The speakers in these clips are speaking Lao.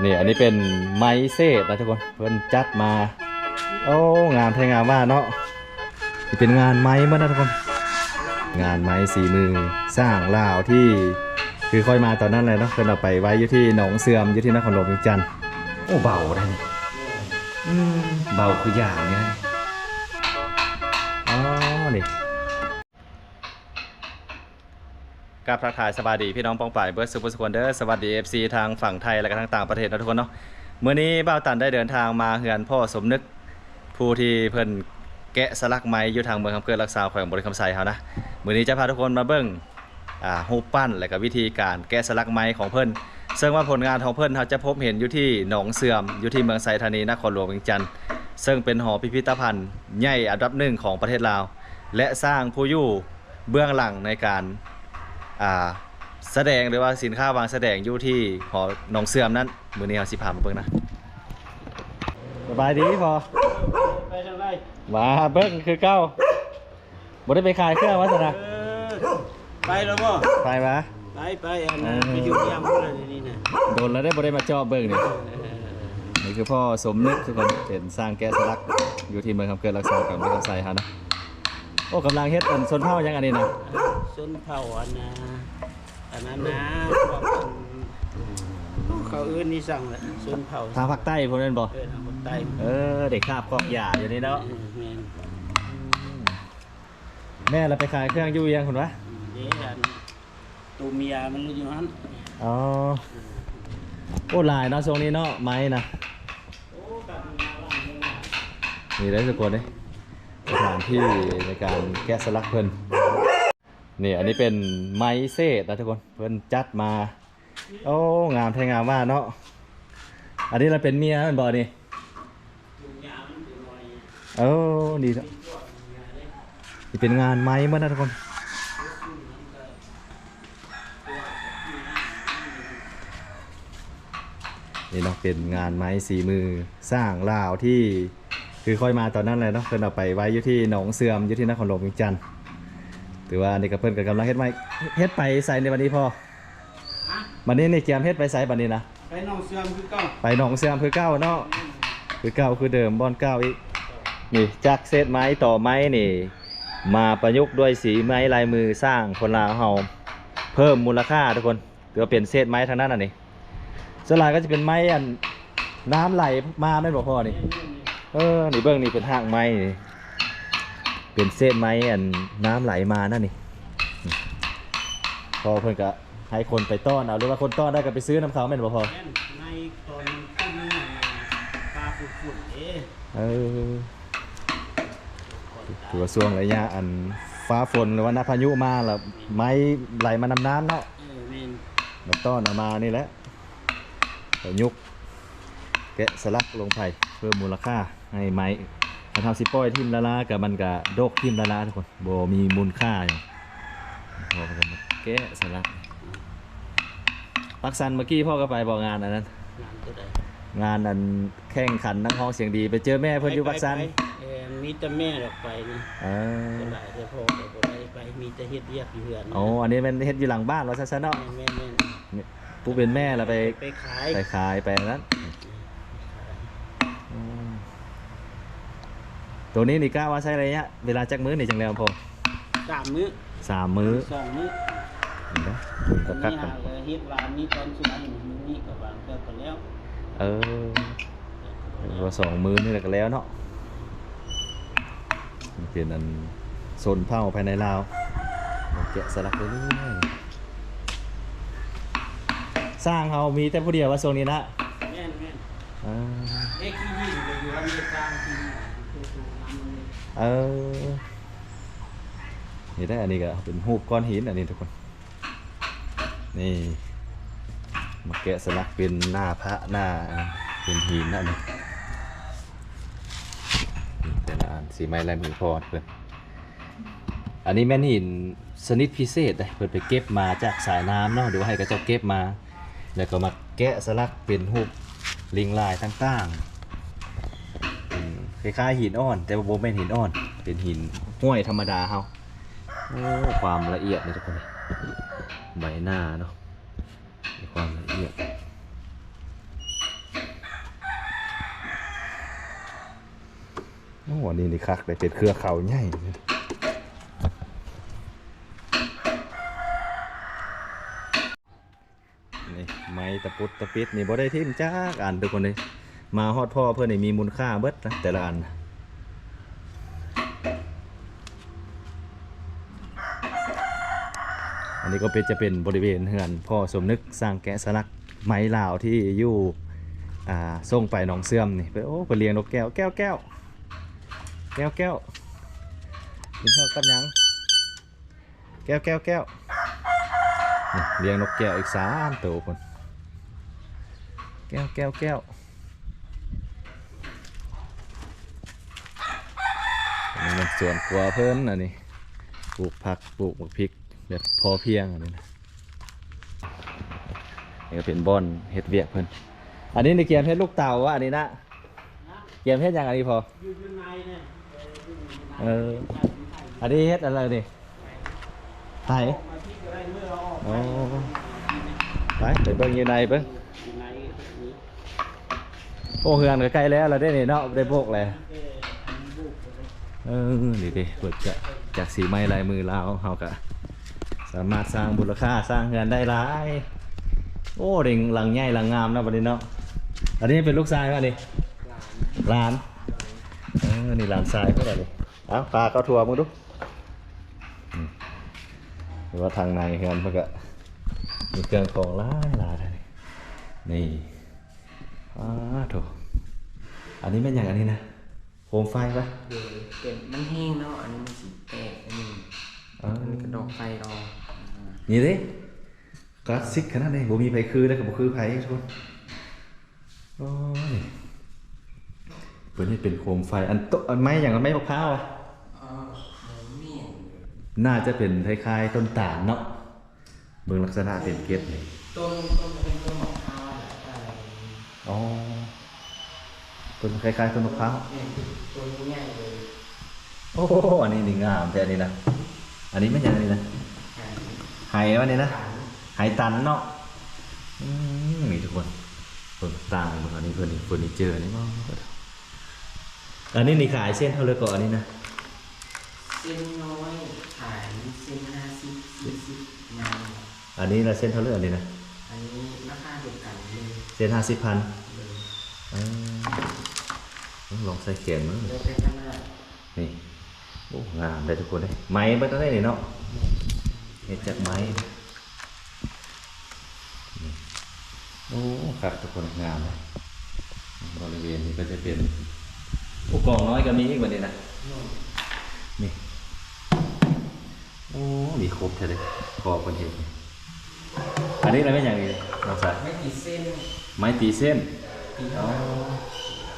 ນີ້ ອັນນີ້ເປັນໄມ້ເສດນະທຸກຄົນ ເພິ່ນຈັດມາ. ໂອ້ ງາມແທ້ງາມວ່າເນາະ. ນີ້ເປັນງານໄມ້ໝົດນະທຸກຄົນ ງານໄມ້ສີມືຊ່າງລາວທີ່ ຄືຂ້ອຍມາຕອນນັ້ນແຫຼະເນາະ ເພິ່ນເອົາໄປໄວ້ຢູ່ທີ່ໜອງເສື່ອມ ຢູ່ທີ່ນະຄອນຫຼວງວຽງຈັນ. ໂອ້ ເບົາໄດ໋ນີ້. ອືມ ເບົາຄືຢາງນີ້. ອໍ ນີ້ ກາບທັກທາຍສະບາຍດີພີ່ນ້ອງປ້ອງປາຍເບິດສູ່ຜູ້ສູ່ຄົນເດີ. ສະຫວັດດີ ເອັຟຊີ ທາງຝັ່ງໄທ ແລະກະທາງຕ່າງປະເທດເນາະທຸກຄົນເນາະ. ມື້ນີ້ບ່າວຕັນໄດ້ເດີນທາງມາເຮືອນພໍ່ສົມນຶກ ຜູ້ທີ່ເພິ່ນແກະສະຫຼັກໄມ້ຢູ່ທາງເມືອງຄຳເກີດ ຫຼັກຊາວ ແຂວງບໍລິຄຳໄຊເຮົານະ. ມື້ນີ້ຈະພາທຸກຄົນມາເບິ່ງ ອາ ຮູບປັ້ນ ແລະກະວິທີການແກະສະຫຼັກໄມ້ຂອງເພິ່ນ ເຊິ່ງວ່າຜົນງານຂອງເພິ່ນເຮົາຈະພົບເຫັນຢູ່ທີ່ໜອງເສື່ອມ ຢູ່ທີ່ເມືອງໄຊທານີ ນະຄອນຫຼວງວຽງຈັນ ເຊິ່ງເປັນຫໍພິພິທະພັນໃຫຍ່ອັນດັບໜຶ່ງຂອງປະເທດລາວ ແລະສ້າງຜູ້ຢູ່ ເບື້ອງຫຼັງໃນການ ອ່າ ສະແດງ ຫຼືວ່າສິນຄ້າວາງສະແດງຢູ່ທີ່ຫໍໜອງເສື່ອມນັ້ນ ມື້ນີ້ເຮົາຊິພາມາເບິ່ງນະ. ສະບາຍດີພໍ່. ໄປທາງໃດ? ມາເບິ່ງຄືເກົ່າ. ບໍ່ໄດ້ໄປຂາຍເຄື່ອງວ່າຊັ້ນນະ. ເອີ ໄປແລ້ວບໍ່? ໄປຫວາ? ໄປ ໄປ ອັນ ເອີ ໄປຢູ່ຍາມພຸ້ນລະນີ້ນະ. ດົນແລ້ວເດ້ບໍ່ໄດ້ມາເຈາະເບິ່ງນີ້. ເອີ ນີ້ຄືພໍ່ສົມນຶກທຸກຄົນ ເປັນຊ່າງແກະສະຫຼັກຢູ່ທີ່ເມືອງຄຳເກີດ ຫຼັກຊາວ ແຂວງບໍລິຄຳໄຊເຮົານະ. ໂອ້ ກຳລັງເຮັດອັນຊົນເຜົ່າຫຍັງອັນນີ້ນະ? ຊົນເຜົ່າອັນນະ ອັນນັ້ນນະ ພວກອັນ ເຂົາເອີ້ນອີ່ຫຍັງລະ ຊົນເຜົ່າທາງພາກໃຕ້ພຸ້ນແມ່ນບໍ່? ເອີ ທາງພາກໃຕ້. ເອີ ໄດ້ຄາບຄອກຢາຢູ່ນີ້ເນາະ. ເອີ ແມ່ນ. ແມ່ລະໄປຂາຍເຄື່ອງຢູ່ຫຍັງພຸ້ນຫວາ? ເດ້ ອັນ ໂຕເມຍມັນຢູ່ຫັ້ນ. ອໍ ໂອ້ ຫຼາຍເນາະຊ່ວງນີ້ເນາະ ໄມ້ນະ. ໂອ້ ກັບມາຫຼາຍເລີຍນະ. ນີ້ເດ້ທຸກຄົນເດ້ ສະຖານທີ່ໃນການແກະສະຫຼັກເພິ່ນ. ນີ້ ອັນນີ້ເປັນໄມ້ເສດນະທຸກຄົນ ເພິ່ນຈັດມາ. ໂອ້ ງາມແທ້ງາມວ່າເນາະ. ອັນນີ້ລະເປັນເມຍແມ່ນບໍ່ນີ້? ເອີ ນີ້ເນາະ ນີ້ເປັນງານໄມ້ໝົດນະທຸກຄົນ. ນີ້ເນາະ ເປັນງານໄມ້ສີມືຊ່າງລາວທີ່ ຄືຂ້ອຍມາຕອນນັ້ນແຫຼະເນາະ ເພິ່ນເອົາໄປໄວ້ຢູ່ທີ່ໜອງເສື່ອມ ຢູ່ທີ່ນະຄອນຫຼວງວຽງຈັນ. ຖືວ່າອັນນີ້ກະເພິ່ນກະກຳລັງເຮັດໄມ້. ເຮັດໄປໃສໃນບັດນີ້ພໍ່? ບັດນີ້ນີ້ກຽມເຮັດໄປໃສບັດນີ້ນະ? ໄປໜອງເສື່ອມຄືເກົ່າ. ໄປໜອງເສື່ອມຄືເກົ່າເນາະ. ຄືເກົ່າຄືເດີມ ບ່ອນເກົ່າອີກ. ນີ້ ຈາກເສດໄມ້ ຕໍໄມ້ນີ້ ມາປະຍຸກດ້ວຍສີໄມ້ລາຍມືຊ່າງຄົນລາວເຮົາ ເພີ່ມມູນລະຄ່າທຸກຄົນ. ຖືວ່າເປັນເສດໄມ້ທັງນັ້ນອັນນີ້. ສ່ວນຫຼາຍກະຈະເປັນໄມ້ອັນ ນ້ຳໄຫຼມາແມ່ນບໍ່ພໍ່ນີ້? ເອີ ນີ້ເບິ່ງນີ້ເປັນຮາກໄມ້ນີ້ ເປັນເສດໄມ້ອັນ ນ້ຳໄຫຼມານັ້ນນີ້. ພໍ່ເພິ່ນກະໃຫ້ຄົນໄປຕ້ອນເອົາ ຫຼືວ່າຄົນຕ້ອນໄດ້ກະໄປຊື້ນຳເຂົາແມ່ນບໍ່ພໍ່? ແມ່ນ ໃນຕອນມັນຂຶ້ນ ຟ້າຝົນເດ້. ເອີ ຖືວ່າຊ່ວງໄລຍະອັນຟ້າຝົນ ຫຼືວ່ານ້ຳພາຍຸມາລະ ໄມ້ໄຫຼມານຳນ້ຳເນາະ. ເອີ ແມ່ນ. ມາຕ້ອນເອົາມານີ້ແຫຼະ ປະຍຸກແກະສະຫຼັກລົງໄປ ເພີ່ມມູນລະຄ່າໃຫ້ໄມ້. ຄັນເຮົາຊິປ່ອຍຖິ້ມລ້າໆ ກະມັນກະດົກຖິ້ມລ້າໆທຸກຄົນ ບໍ່ມີມູນຄ່າຫຍັງ. ພໍ່ກະມາແກະສະຫຼັກ. ປັກສັນ ເມື່ອກີ້ພໍ່ກະໄປບໍ່ ງານອັນນັ້ນ? ງານໂຕໃດ? ງານອັນ ແຂ່ງຂັນນັກຮ້ອງສຽງດີ ໄປເຈີແມ່ເພິ່ນຢູ່ປາກຊັນ. ເອີ ມີແຕ່ແມ່ດອກໄປນີ້. ເອີ ສ່ວນຫຼາຍແຕ່ພໍ່ກະບໍ່ໄດ້ໄປ ມີແຕ່ເຮັດວຽກຢູ່ເຮືອນ. ອໍ ອັນນີ້ແມ່ນເຮັດຢູ່ຫຼັງບ້ານວ່າຊັ້ນຊະເນາະ. ແມ່ນໆ ຜູ້ເປັນແມ່ລະໄປ ໄປຂາຍ ໄປຂາຍ ໄປອັນນັ້ນ. ອືມ ໂຕນີ້ນີ້ກະວ່າໃຊ້ໄລຍະເວລາຈັກມື້ນີ້ຈັ່ງແລ້ວພໍ່? ສາມມື້. ສາມມື້ ສອງມື້. ນີ້ນະ ເບິ່ງຄັກໆ ອັນນີ້ຫາກະເຮັດວານນີ້ຕອນສຸດທ້າຍ ມື້ນີ້ກະວາງເກືອບກະແລ້ວ. ເອີ ວ່າສອງມື້ນີ້ລະກະແລ້ວເນາະ. ເປັນອັນຊົນເຜົ່າພາຍໃນລາວ ແກະສະຫຼັກເລື້ອຍໆ. ຊ່າງເຮົາມີແຕ່ຜູ້ດຽວວ່າຊ່ວງນີ້ນະ? ແມ່ນໆ. ເອີ ເອກທີ່ນີ້ກະຢູ່ນຳຊ່າງທີ່ນີ້ ເອີ ນີ້ໄດ໋. ອັນນີ້ກະເປັນຮູບກ້ອນຫີນອັນນີ້ທຸກຄົນ. ນີ້ ມາແກະສະຫຼັກເປັນໜ້າພະ ໜ້າ ເປັນຫີນນະນີ້. ແຕ່ລະອັນສີໄມ້ລາຍມືພໍ່ເພິ່ນ. ອັນນີ້ແມ່ນຫີນຊະນິດພິເສດເດ້ ເພິ່ນໄປເກັບມາຈາກສາຍນ້ຳເນາະ ຫຼືວ່າໃຫ້ເຂົາເຈົ້າເກັບມາ ແລ້ວກະມາແກະສະຫຼັກເປັນຮູບລວດລາຍຕ່າງໆ. ເປັນຄ້າຍໆຫີນອ່ອນ ແຕ່ວ່າບໍ່ແມ່ນຫີນອ່ອນ ເປັນຫີນຫ້ວຍທຳມະດາເຮົາ. ໂອ້ ຄວາມລະອຽດເດ້ທຸກຄົນ ໃບໜ້າເນາະ ມີຄວາມລະອຽດ. ໂອ້ ອັນນີ້ນີ້ຄັກເດ້ ເປັນເຄືອເຂົາໃຫຍ່. ນີ້ໄມ້ຕະປຸດຕະປິດນີ້ບໍ່ໄດ້ຖິ້ມຈັກອັນທຸກຄົນເອີຍ. ມາຮອດພໍ່ເພິ່ນນີ້ມີມູນຄ່າເບິດນະ ແຕ່ລະອັນ. ອັນນີ້ກໍເປັນ ຈະເປັນບໍລິເວນເຮືອນພໍ່ສົມນຶກ ຊ່າງແກະສະຫຼັກໄມ້ລາວທີ່ຢູ່ ອ່າ ສົ່ງໄປໜອງເຊື່ອມນີ້. ໂອ້ ເພິ່ນລ້ຽງນົກແກ້ວ ແກ້ວ ແກ້ວ ແກ້ວ ແກ້ວ ກິນເຂົ້າກັບຫຍັງ? ແກ້ວ ແກ້ວ ແກ້ວ ນີ້ລ້ຽງນົກແກ້ວອີກສາມໂຕພຸ້ນ. ແກ້ວ ແກ້ວ ແກ້ວ. ອັນນີ້ແມ່ນສວນຄົວເພິ່ນ ອັນນີ້ ປູກຜັກ ປູກໝາກພິກແບບພໍພຽງ ອັນນີ້ນະ. ນີ້ກໍເປັນບ່ອນເຮັດວຽກເພິ່ນ. ອັນນີ້ນີ້ກຽມເຮັດລູກເຕົາວະ ອັນນີ້ນະ? ກຽມເຮັດຫຍັງອັນນີ້ພໍ່? ເອີ ອັນນີ້ເຮັດອັນໃດນີ້? ໄຫ ໂອ້ ໄປ ໄປເບິ່ງຢູ່ໃນເບິ່ງ. ໂອ້ ເຮືອນກໍໃກ້ແລ້ວລະເດ້ນີ້ເນາະ ໄດ້ໂບກແລ້ວ. ເອີ ນີ້ເດ້ ເພິ່ນຈະ ຈາກສີໄມ້ລາຍມືລາວ ເຮົາກະສາມາດສ້າງມູນລະຄ່າ ສ້າງເຮືອນໄດ້ຫຼາຍ. ໂອ້ ໄດ້ຫຼັງໃຫຍ່ຫຼັງງາມເນາະ ບັດນີ້ເນາະ. ອັນນີ້ເປັນລູກຊາຍວະນີ້? ຫຼານ ຫຼານ. ເອີ ນີ້ຫຼານຊາຍເພິ່ນນີ້. ເອົາ ພາເຂົ້າທົ່ວເບິ່ງດູ. ອືມ ຫຼືວ່າທາງໃນເຮືອນເພິ່ນກະມີເຄື່ອງຂອງຫຼາຍໆ ນີ້. ອ້າໂທ້ ອັນນີ້ແມ່ນຫຍັງອັນນີ້ນະ? ໂຄມໄຟປະ? ໂດຍ ເປັນ ມັນແຫ້ງເນາະ ອັນນີ້ມັນຊິແຕກອັນນີ້. ເອີ ອັນນີ້ກະດອກໄຟດອກ. ນີ້ເດ້ ຄລາສສິກຂະໜາດນີ້ ບໍ່ມີໃຜຄືເດ້ ກະບໍ່ຄືໃຜທຸກຄົນ. ໂອ້ຍ ເພິ່ນເຮັດເປັນໂຄມໄຟ ອັນໂຕ ອັນໄມ້ຫຍັງ ໄມ້ບັກພ້າວອະ? ເອີ ບໍ່ແມ່ນ ໜ້າຈະເປັນຄ້າຍໆຕົ້ນຕານເນາະ ເບິ່ງລັກສະນະເປັນເກັດນີ້. ຕົ້ນ ຕົ້ນເປັນຕົ້ນບັກພ້າວແຫຼະ. ອໍ ຕົ້ນຄ້າຍໆຕົ້ນບັກພ້າວ. ແມ່ນ ຕົ້ນໃຫຍ່ເລີຍ. ໂອ້ ອັນນີ້ນີ້ງາມແທ້ນີ້ນະ. ອັນນີ້ແມ່ນຫຍັງນີ້ນະ? ໄຫ ໄຫວະນີ້ນະ? ໄຫຕັນເນາະ. ອືມ ນີ້ທຸກຄົນ ເບິ່ງຕ່າງເບິ່ງ ອັນນີ້ເພິ່ນເຟີນິເຈີນີ້. ອັນນີ້ນີ້ຂາຍເສັ້ນເທົ່າໃດເກາະ ອັນນີ້ນະ? ເສັ້ນນ້ອຍຂາຍເສັ້ນຫ້າສິບ ສີ່ສິບ ງາມ. ອັນນີ້ລະເສັ້ນເທົ່າໃດ ອັນນີ້ນະ? ອັນນີ້ລາຄາດຽວກັນເລີຍ ເສັ້ນຫ້າສິບພັນ. ໂດຍ ເອີ ລອງໃສ່ແຂນເບິ່ງ ແລ້ວແຕ່ຂະໜາດ. ນີ້ ໂອ້ ງາມເດ້ທຸກຄົນເດ້. ໄມ້ເບິດເລີຍນີ້ເນາະ. ແມ່ນ ເຮັດຈາກໄມ້. ນີ້ ໂອ້ ຄັກທຸກຄົນ ງາມເດ້. ບໍລິເວນນີ້ກໍຈະເປັນ ໂອ້ ກອງນ້ອຍກໍມີອີກບັດນີ້ນະ. ແມ່ນ ນີ້ ໂອ້ ມີຄົບແທ້ເດ້ ພໍເພິ່ນເຮັດ. ອັນນີ້ລະແມ່ນຫຍັງນີ້ນ້ອງຊາຍ? ໄມ້ຕີເສັ້ນ. ໄມ້ຕີເສັ້ນ. ຕີ ອໍ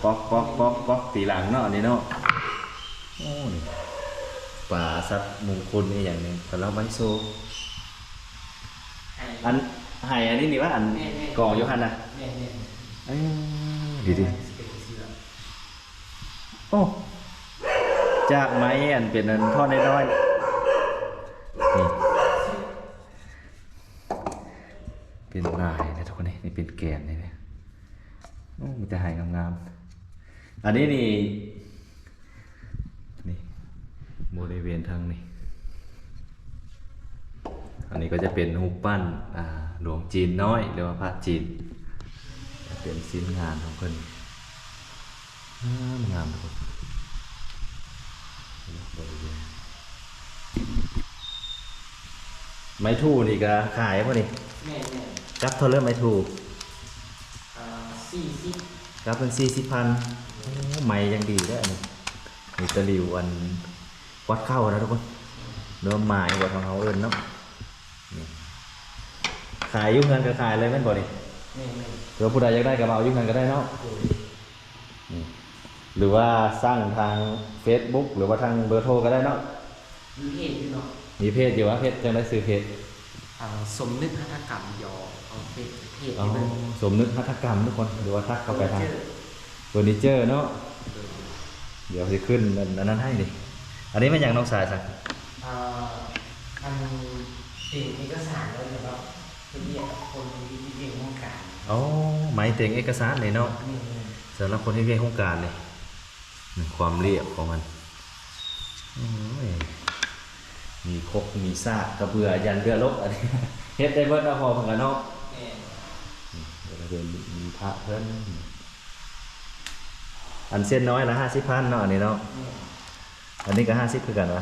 ປອກ ປອກ ປອກ ປອກ ຕີຫຼັງເນາະ ອັນນີ້ເນາະ. ໂອ້ ນີ້ ປາສັດມຸງຄຸນອີ່ຫຍັງນີ້ ເພິ່ນເອົາໄວ້ໂຊ. ໄຫ ອັນ ໄຫອັນນີ້ນີ້ຫວາ ອັນ ແມ່ນໆ ກອງຢູ່ຫັ້ນນະ. ແມ່ນໆ ເອີ ດີໆ ຊິເປັນຈັ່ງຊີ້ລະ. ໂອ້ ຈາກໄມ້ອັນເປັນອັນທ່ອນນ້ອຍໆ ນີ້ ເປັນລາຍນະທຸກຄົນເດ້. ນີ້ເປັນແກນນີ້ເດ້. ໂອ້ ມີແຕ່ໄຫງາມໆ. ອັນນີ້ນີ້ ນີ້ ບໍລິເວນທາງນີ້ ອັນນີ້ກໍຈະເປັນຮູບປັ້ນ ອ່າ ຫຼວງຈີນນ້ອຍ ຫຼືວ່າພະຈີນ ເປັນຊິ້ນງານຂອງເພິ່ນ. ງາມໆ ທຸກຄົນ. ໄມ້ຖູ່ນີ້ກະຂາຍບໍ່ນີ້? ແມ່ນໆ. ກັບເທົ່າເລີໄມ້ຖູ່? ອ່າ ສີ່ສິບ. ກັບເປັນສີ່ສິບພັນ. ໂອ້ ໄມ້ຢ່າງດີເດ້ອັນນີ້. ມີຕະຫຼິວອັນ ວັດເຂົ້ານະທຸກຄົນ ເນື້ອໝາຍວ່າທາງເຮົາເອີ້ນເນາະ. ນີ້ ຂາຍຢູ່ເຮືອນກໍຂາຍເລີຍແມ່ນບໍ່ນີ້? ແມ່ນໆ. ເພື່ອຜູ້ໃດຢາກໄດ້ກໍມາເອົາຢູ່ເຮືອນກໍໄດ້ເນາະ. ໂດຍ. ນີ້ ຫຼືວ່າສັ່ງທາງເຟສບຸກ ຫຼືວ່າທາງເບີໂທກໍໄດ້ເນາະ. ມີເພຈຢູ່ເນາະ. ມີເພຈຢູ່ຫວາ? ເພຈຈັ່ງໃດ? ຊື່ເພຈ ອ່າ ສົມນຶກຫັດຖະກຳ. ດຽວເອົາເຟສ ເພຈ ອໍ ໃຫ້ເບິ່ງ. ສົມນຶກຫັດຖະກຳທຸກຄົນ ຫຼືວ່າທັກເຂົ້າໄປທາງ ເຟີນິເຈີ ເຟີນິເຈີເນາະ. ໂດຍ. ດຽວຊິຂຶ້ນອັນ ອັນນັ້ນໃຫ້ນີ້. ອັນນີ້ແມ່ນຫຍັງນ້ອງສາຍຊະ? ອ່າ ອັນເປັນເອກະສານ ແລ້ວແບບວ່າເຮັດວຽກກັບຄົນທີ່ເຮັດວຽກໂຮງການ. ອໍ ໄມ້ເຕັງເອກະສານນີ້ເນາະ. ແມ່ນໆ. ສຳລັບຄົນເຮັດວຽກໂຮງການນີ້. ຄວາມລຽບຂອງມັນ ໂອ້ຍ ມີຄົກມີສາກກະເບືອ ຢັນເຮືອລົບ ອັນນີ້ເຮັດໄດ້ເບິດເນາະ ພໍ່ເພິ່ນກະເນາະ. ແມ່ນ ນີ້ ເປັນພະເພິ່ນ ອັນເສັ້ນນ້ອຍລະຫ້າສິບພັນເນາະ ອັນນີ້ເນາະ. ແມ່ນ ອັນນີ້ກະຫ້າສິບຄືກັນຫວາ?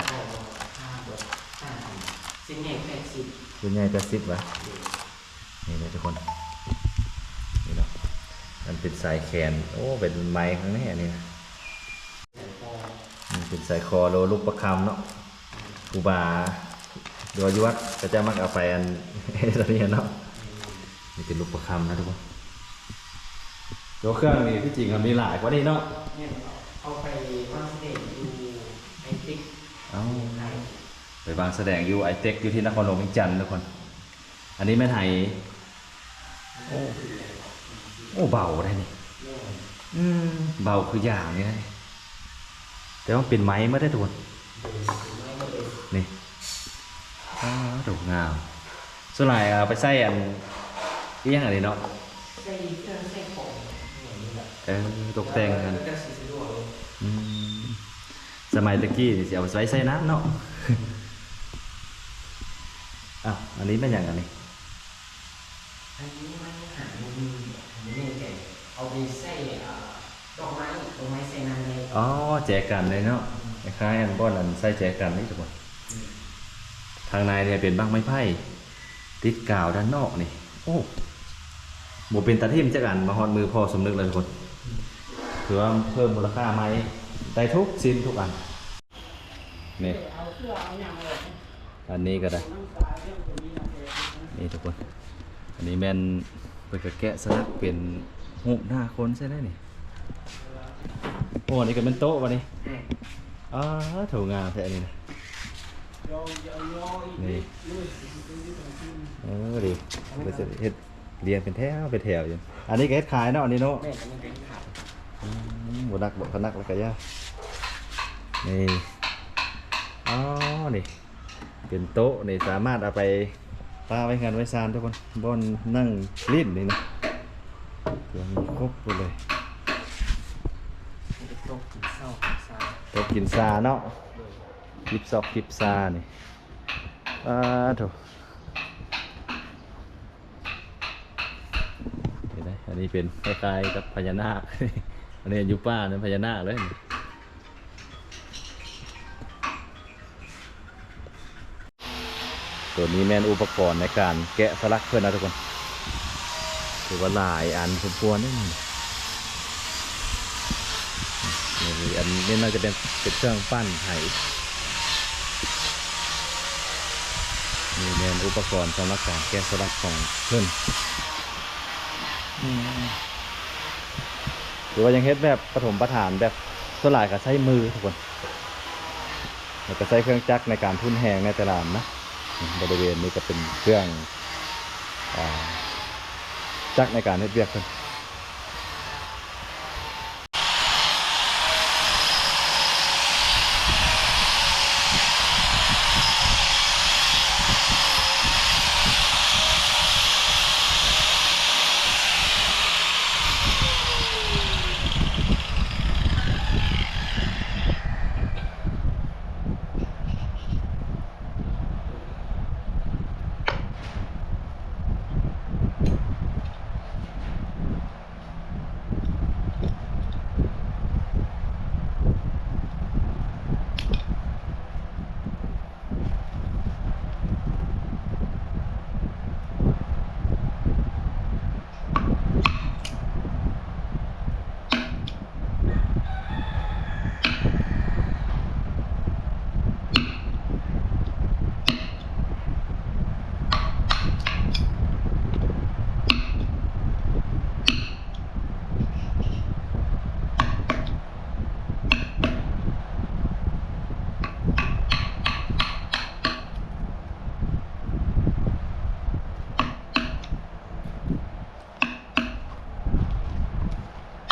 ເສັ້ນໃຫຍ່ແປດສິບ ເສັ້ນໃຫຍ່ແປດສິບຫວາ? ນີ້ເດີທຸກຄົນ ນີ້ເນາະ ມັນເປັນສາຍແຂນ ໂອ້ ເປັນໄມ້ຂ້າງໃນອັນນີ້ນະ ມັນເປັນສາຍຄໍ ຫຼືລູກປະຄຳເນາະ ຄູບາ ຫຼືວ່າຢູ່ວັດເຂົາເຈົ້າມັກເອົາໄປອັນ ອັນນີ້ເນາະ. ນີ້ເປັນລູກປະຄຳນະທຸກຄົນ ຕົວເຄື່ອງນີ້ທີ່ຈິງມັນມີຫຼາຍກວ່ານີ້ເນາະ. ແມ່ນ ເອົາໄປວາງສະແດງຢູ່ໄອເຕັກ ເອົ້າ ໄປວາງສະແດງຢູ່ໄອເຕັກ ຢູ່ທີ່ນະຄອນຫຼວງວຽງຈັນທຸກຄົນ. ອັນນີ້ແມ່ນໄຫ ໂອ້ ໂອ້ ເບົາໄດ໋ນີ້ ແມ່ນ ອືມ ເບົາຄືຢາງນີ້ໄດ໋ ແຕ່ວ່າເປັນໄມ້ໝົດເດ້ທຸກຄົນ ໂດຍ ເປັນໄມ້ໝົດເລີຍ ນີ້ ອ້າວ ໂດ ງາມ ສ່ວນຫຼາຍເອົາໄປໃສ່ອັນ ອີ່ຫຍັງອັນນີ້ເນາະ ໃສ່ເຄື່ອງໃສ່ຂອງ ເອີ ຕົກແຕ່ງຫັ້ນ ອືມ ສະໄໝແຕ່ກີ້ນີ້ຊິເອົາໄວ້ໃສ່ນ້ຳເນາະ. ອ້າວ ອັນນີ້ແມ່ນຫຍັງອັນນີ້? ອັນນີ້ມັນຫາງມັນມີ ບໍ່ແນ່ໃຈ ເອົາໄປໃສ່ ອ່າ ດອກໄມ້ ດອກໄມ້ໃສ່ນ້ຳໄດ້. ອໍ ແຈກັນເລີຍເນາະ ອືມ ຄ້າຍໆ ອັນບ່ອນອັນໃສ່ແຈກັນນີ້ທຸກຄົນ ອືມ ທາງໃນນີ້ເປັນບັ້ງໄມ້ໄຜ່ ຕິດກາວດ້ານນອກນີ້ ໂອ້ ບໍ່ເປັນຕາຖິ້ມຈັກອັນ ມາຮອດມືພໍ່ສົມນຶກແລ້ວທຸກຄົນ ອືມ ຖືວ່າເພີ່ມມູນລະຄ່າໃໝ່ໄດ້ທຸກສິ່ງທຸກອັນ. ນີ້ ອັນນີ້ກະໄດ້ ນີ້ທຸກຄົນ ອັນນີ້ແມ່ນເພິ່ນກະແກະສະຫຼັກເປັນຮູບໜ້າຄົນໃສ່ໄດ້ນີ້. ໂອ້ ອັນນີ້ກະແມ່ນໂຕະຫວານີ້? ອືມ ອ້າ ໂຖ ງາມແທ້ອັນນີ້ນະ ນີ້ ເອີ ດີ ເພິ່ນກະຊິເຮັດ ລຽນເປັນແຖວເປັນແຖວຢູ່ ອັນນີ້ກະເຮັດຂາຍເນາະ ອັນນີ້ເນາະ. ແມ່ນ ອັນນີ້ກະເຮັດຂາຍ ອືມ ບໍ່ໜັກບໍ່ ຄັນໜັກແລ້ວກະຢ່າ ນີ້ ອໍ ນີ້ເປັນໂຕະນີ້ ສາມາດເອົາໄປປະໄວ້ເຮືອນໄວ້ຊານທຸກຄົນ ບ່ອນນັ່ງຫຼິ້ນນີ້ນະ ເຄື່ອງມີຄົບໝົດເລີຍ ໂຕະກິນຊາ ໂຕະກິນຊາເນາະ ໂດຍ ຈິບຊອກຈິບຊານີ້ ອາ ໂຖ ເຫັນໄດ໋ ອັນນີ້ເປັນຄ້າຍໆກັບພະຍານາກ ອັນນີ້ຢູ່ປ່ານັ້ນພະຍານາກເລີຍ. ໂຕນີ້ແມ່ນອຸປະກອນໃນການແກະສະຫຼັກເພິ່ນນະທຸກຄົນ ຖືວ່າຫຼາຍອັນສົມຄວນເດ້ ນີ້ ອັນນີ້ໜ້າຈະເປັນ ເປັນເຄື່ອງປັ້ນໄຫ ນີ້ແມ່ນອຸປະກອນສຳລັບການແກະສະຫຼັກຂອງເພິ່ນ ອືມ ຖືວ່າຍັງເຮັດແບບປະຖົມປະຖານ ແບບສ່ວນຫຼາຍກະໃຊ້ມືທຸກຄົນ ແລ້ວກະໃຊ້ເຄື່ອງຈັກໃນການທຸ່ນແຮງໃນແຕ່ລະອັນນະ. ບໍລິເວນນີ້ກະເປັນເຄື່ອງ ອາ ຈັກໃນການເຮັດວຽກເພິ່ນ.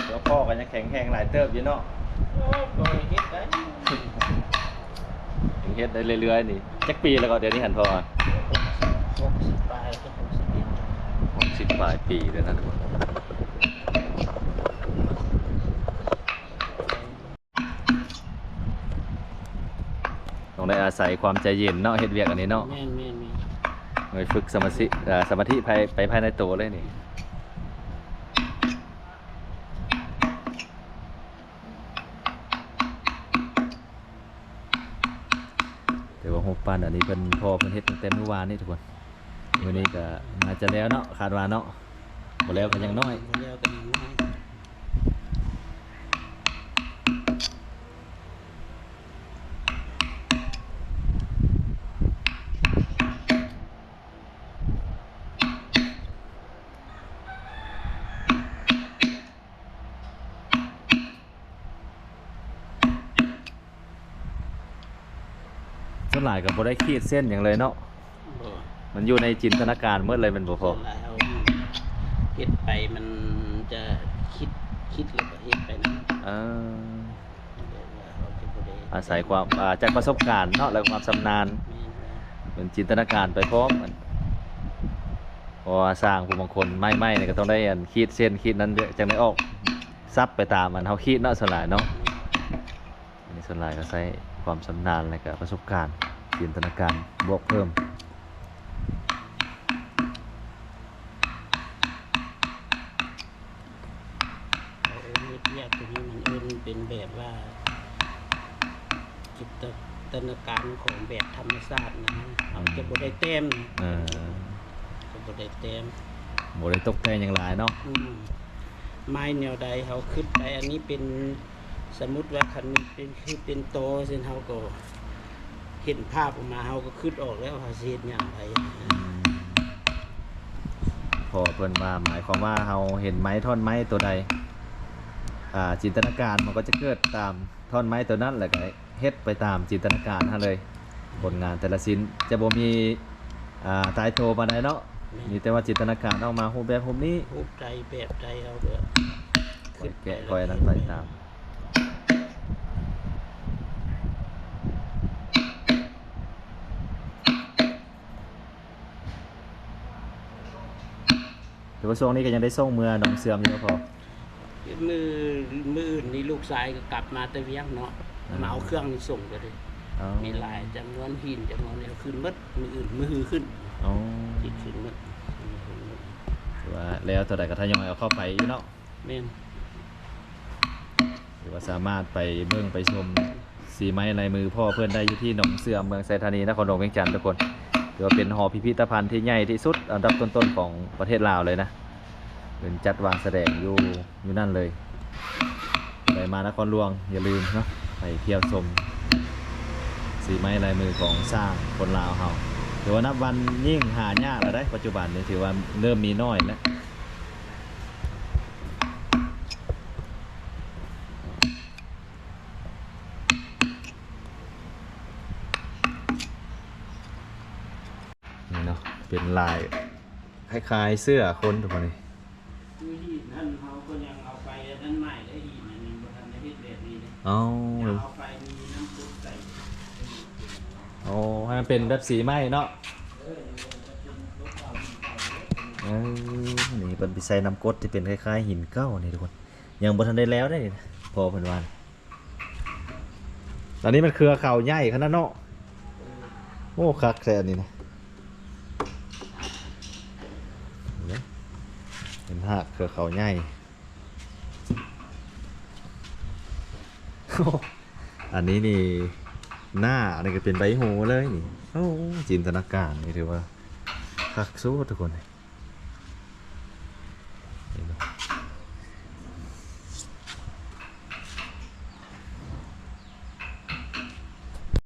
ເຈົ້າພໍ່ກະຍັງແຂງແຮງຫຼາຍເຕີບຢູ່ເນາະ. ໂອ້ ກະເຮັດໄດ້ ຍັງເຮັດໄດ້ເລື້ອຍໆນີ້. ຈັກປີແລ້ວກະດຽວນີ້ຫັ້ນພໍ່? ຫົກສິບປາຍ ຫົກສິບປີ ຫົກສິບປາຍປີແລ້ວນະທຸກຄົນ. ໄດ້ອາໄສຄວາມໃຈເຢັນເນາະ ເຮັດວຽກອັນນີ້ເນາະ. ແມ່ນໆໆ ໄດ້ຝຶກສະມາທິ ເອີ ສະມາທິພາຍ ໄປພາຍໃນໂຕເລີຍນີ້. ແຕ່ວ່າຮູບປັ້ນອັນນີ້ເພິ່ນ ພໍ່ເພິ່ນເຮັດຕັ້ງແຕ່ມື້ວານນີ້ທຸກຄົນ. ມື້ນີ້ກໍໜ້າຈະແລ້ວເນາະ ຄາດວ່າເນາະ. ບໍ່ແລ້ວກໍຍັງນ້ອຍ ບໍ່ແລ້ວກໍຍັງນ້ອຍ. ສ່ວນຫຼາຍກໍບໍ່ໄດ້ຂີດເສັ້ນຫຍັງເລີຍເນາະ. ບໍ່ ມັນຢູ່ໃນຈິນຕະນາການໝົດເລີຍແມ່ນບໍ່ພໍ່? ສ່ວນຫຼາຍເຮົາເຮັດໄປ ມັນຈະຄິດ ຄິດແລ້ວກໍເຮັດໄປນຳ. ເອີ ແບບວ່າເຮົາຈະບໍ່ໄດ້ ອາໄສຄວາມ ອາ ຈາກປະສົບການເນາະ ແລ້ວກໍຄວາມຊຳນານ. ແມ່ນ ເປັນຈິນຕະນາການໄປພ້ອມ. ອັນ ເພາະວ່າຊ່າງຜູ້ບາງຄົນ ໄມ້ ໄມ້ນີ້ກໍຕ້ອງໄດ້ ອັນ ຂີດເສັ້ນຂີດນັ້ນ ຈັ່ງໄດ້ອອກສັບໄປຕາມ ອັນ ເຮົາຂີດເນາະ ສ່ວນຫຼາຍເນາະ. ອັນນີ້ສ່ວນຫຼາຍກໍໃຊ້ຄວາມຊຳນານ ແລະ ກະປະສົບການ ຈິນຕະນາການບວກເພີ່ມ. ເຮົາເອີ້ນເຮັດວຽກຕົວນີ້ ມັນເອີ້ນເປັນແບບວ່າ ຈິນຕະນາການຂອງແບບທຳມະຊາດນະ. ເຮົາຈະບໍ່ໄດ້ແຕ້ມ ເອີ ຈະບໍ່ໄດ້ແຕ້ມ ບໍ່ໄດ້ຕົກແຕ່ງຫຍັງຫຼາຍເນາະ. ອືມ ໄມ້ແນວໃດເຮົາຄິດໄປ ອັນນີ້ເປັນ ສົມມຸດວ່າຄັນມັນເປັນ ຄືເປັນຕໍເຊັ່ນ ເຮົາກໍເຫັນພາບອອກມາ ເຮົາກໍຄິດອອກແລ້ວວ່າເຮົາຊິເຮັດຫຍັງໄປ. ອືມ ເພາະວ່າເພິ່ນວ່າ ໝາຍຄວາມວ່າເຮົາເຫັນໄມ້ ທ່ອນໄມ້ຕົວໃດ ອາ ຈິນຕະນາການມັນກໍຈະເກີດຕາມທ່ອນໄມ້ຕົວນັ້ນ ແລ້ວກໍເຮັດໄປຕາມຈິນຕະນາການຫັ້ນເລີຍ. ຜົນງານແຕ່ລະຊິ້ນຈະບໍ່ມີ ອາ ຕາຍໂຕປານໃດເນາະ. ແມ່ນ ມີແຕ່ວ່າຈິນຕະນາການອອກມາຮູບແບບຮູບນີ້ ຮູບໃດແບບໃດ ເຮົາກໍ ຄ່ອຍແກະ ຄ່ອຍອັນນັ້ນໄປຕາມ. ແຕ່ວ່າຊ່ວງນີ້ກໍຍັງໄດ້ສົ່ງເມືອໜອງເສື່ອມຢູ່ບໍ່ພໍ່? ມື້ ມື້ອື່ນນີ້ລູກຊາຍກໍກັບມາແຕ່ວຽງເນາະ ອືມ ມາເອົາເຄື່ອງນີ້ສົ່ງກໍໄດ້. ອໍ ມີຫຼາຍຈຳນວນ ຫີນຈຳນວນນີ້ເອົາຂຶ້ນໝົດ ມື້ອື່ນ ມື້ຮືຂຶ້ນ. ອໍ ຫີນຂຶ້ນໝົດ ຄືວ່າແລ້ວເທົ່າໃດກໍທະຍອຍເອົາເຂົ້າໄປຢູ່ເນາະ. ແມ່ນ ຖືວ່າສາມາດໄປເບິ່ງໄປຊົມສີໄມ້ລາຍມືພໍ່ເພິ່ນໄດ້ຢູ່ທີ່ໜອງເສື່ອມ ເມືອງໄຊທານີ ນະຄອນຫຼວງວຽງຈັນ ທຸກຄົນ. ຖືວ່າເປັນຫໍພິພິທະພັນທີ່ໃຫຍ່ທີ່ສຸດອັນດັບຕົ້ນໆຂອງປະເທດລາວເລີຍນະ ເພິ່ນຈັດວາງສະແດງຢູ່ ຢູ່ນັ້ນເລີຍ. ໃຜມານະຄອນຫຼວງຢ່າລືມເນາະ ໄປທ່ຽວຊົມສີໄມ້ລາຍມືຂອງຊ່າງຄົນລາວເຮົາ. ຖືວ່ານັບວັນຍິ່ງຫາຍາກແລ້ວເດ້ ປັດຈຸບັນນີ້ຖືວ່າເລີ່ມມີໜ້ອຍແລ້ວ. ນີ້ເນາະ ເປັນລາຍຄ້າຍໆເສື້ອຄົນ ທຸກຄົນນີ້. ຄືຫີນຫັ້ນເຮົາກໍຍັງເອົາໄປອັນນັ້ນໃໝ່ເດ້ ຫີນອັນນີ້ບໍ່ທັນໄດ້ເຮັດແບບນີ້ເດ້. ອໍ ຍັງເອົາໄປມີນ້ຳກົດໃສ່. ໂອ້ ໃຫ້ມັນເປັນແບບສີໃໝ່ເນາະ. ເອີ ຍັງເປັນແບບເປັນລົດເກົ່າຫີນເກົ່າເດ້. ເອີ ນີ້ເພິ່ນໄປໃສ່ນ້ຳກົດທີ່ເປັນຄ້າຍໆຫີນເກົ່ານີ້ ທຸກຄົນ. ຍັງບໍ່ທັນໄດ້ແລ້ວເດ້ນີ້ນະ ພໍ່ເພິ່ນວ່າ. ອັນນີ້ມັນເຄືອເຂົາໃຫຍ່ຂະໜາດເນາະ. ໂອ້ ຄັກແທ້ອັນນີ້ນະ ເຫັນຮາກເຄືອເຂົາໃຫຍ່. ໂອ້ ອັນນີ້ນີ້ ໜ້າ ອັນນີ້ກໍເປັນໃບຫູເລີຍນີ້. ໂອ້ ຈິນຕະນາການນີ້ຖືວ່າຄັກສຸດ ທຸກຄົນ.